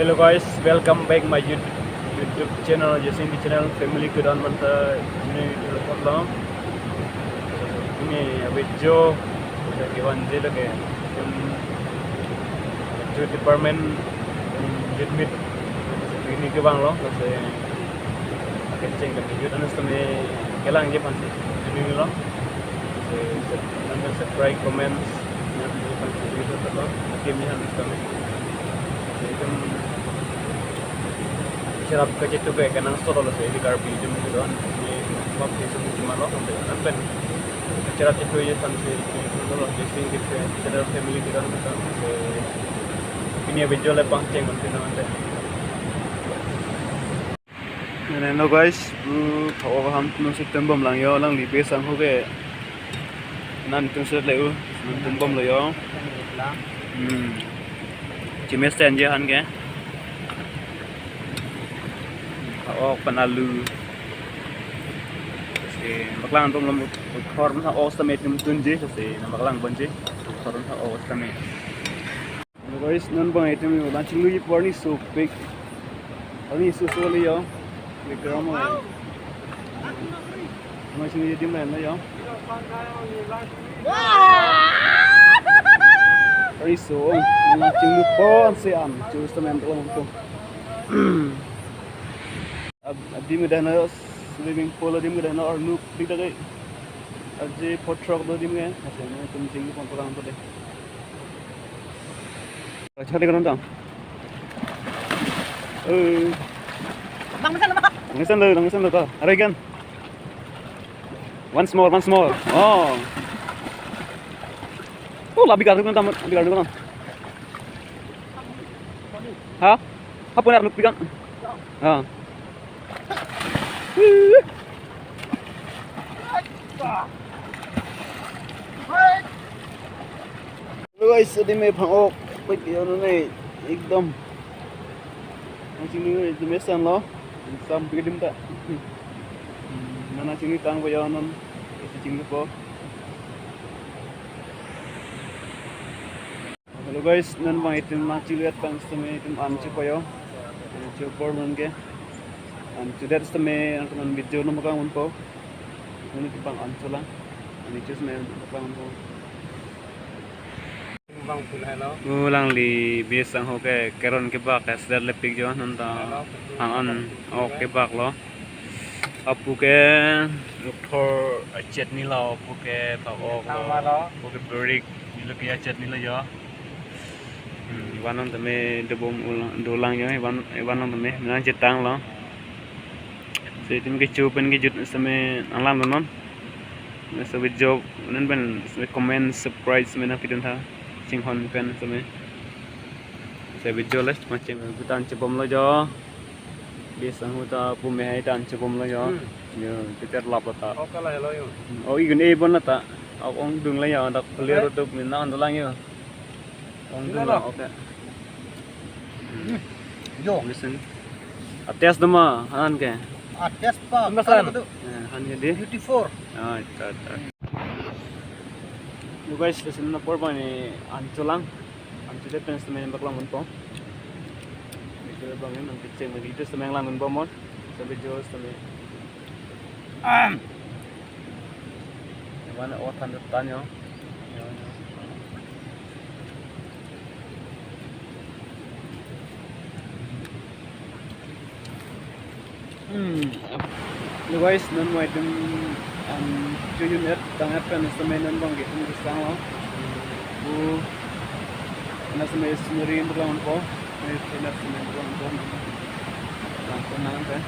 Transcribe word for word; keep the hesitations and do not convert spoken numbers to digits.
Hello guys, welcome back my YouTube, YouTube channel, Jason T channel, family kedo-an abang ta ini report lo. Ini video sa kevan je lake, em, video department, em, youth meet ini kevang lo, kasi akan cheng kami youth anas tame kelang je aphansi ini lo. Kasi, nanti subscribe, comments, nanti aphansi video apa, nanti ini anas tame. Jadi, em, cherap kachetok ke kenangsot lo, si di Karbi atum kedo-an, di bab di sum cuma lo, sampai nanti cherap chetok je aphansi, lo, Jason T channel, family kedo-an, si ini video le pangcheng, nanti nanti. Nene lo guys, bu phao ham nung si tem bom lang jo, alangli base angho ke. Nangtum si le u, nung tem bom lo jo. Hmm. Chimesen je aphan ke. Phao pen alu. Si paklang tum lo, thor ma os tame tum tun je, si nangpaklang pon je. Thor ma os tame. Guys, non bang itum yo, nangchinglu ji arni sopik. Arni soso le jo. Background mo. Nangchinglu ji adim le jo. Arni so, nangchinglu pon si an, choose the man to. Ab-, adim ke dah na swimming pool adim ke dah na arnuk dik dak ke. Aji potrok do adim ke. Masa nangtum chinglu pon pulang tu deh. Acha deh kan tang. Eh. Bang, mesan, bang. Mesan lo, mesan lo ka. Are again. Once more, once more. Oh. Oh, labi kartu kan tam, labi kartu kan. Ha? Ha, punya arnuk pikan. Ha. Hello guys, adim ke phang-ok. Pik yo ne, ekdom. Nangchinglu adim mesan lo. Sam pik adim ta. Hmm, nangchinglu tang po jo non. Chinglu po. Hello guys, non bang itum nangchinglu tang sitame itum an chepo jo. An chepo non ke. An chedet sitame nangtum video non paklang ponpo. Neli ke bang an chelang. Neli ke sitame paklang ponpo. Bang pun hello. Alangli base angho ke keron kebak ke sedet le pik jo non ta. Hello. Hang an ok kebak lo. Apu ke thor achitni lo, apu ke phao-ok lo, apu ke berik, neli ke achitni lo jo. Hmm, van along tame dobom ul-, dolang jo, van, van along tame, nangchetang lo. So, itum kecho pen kejut sitame nanglang non. So, video, non pen, so, comment, subscribe, sitame nangpidun tha, chinghon pen sitame. So, video le, macheng, kutan chebom lo jo. Base angho ta pu mehai ta an chebom lo jo. Hmm. Jo, peter lap lo ta. Ok, kalah lo jo. Hmm, oh, igun e bon lo ta. Ok, ongdung lo jo, dak player tu min nang dolang jo. Ongdung lo, ok. Hmm. Jo. Listen. Ates nama, han ke. Ates pa. Tumbasan. Kalau tu. Eh, han ke di. Fifty-four. Ah, itu, itu. Lo guys, listen na por bang ne an chelang. An chedet pen sitame nangpaklang ponpo. Video bang nangkecheng, video sitame nanglang ponpo mo. Sampai jo sitame. One oh hundred tan jo. Hmm. Lo guys, non mai itum an chojun et tang et pen sitame non bang ke itum kesang lo. Bu, na sitame scenery paklang ponpo. Ini sitame paklang ponpo. Lang pun lang pe.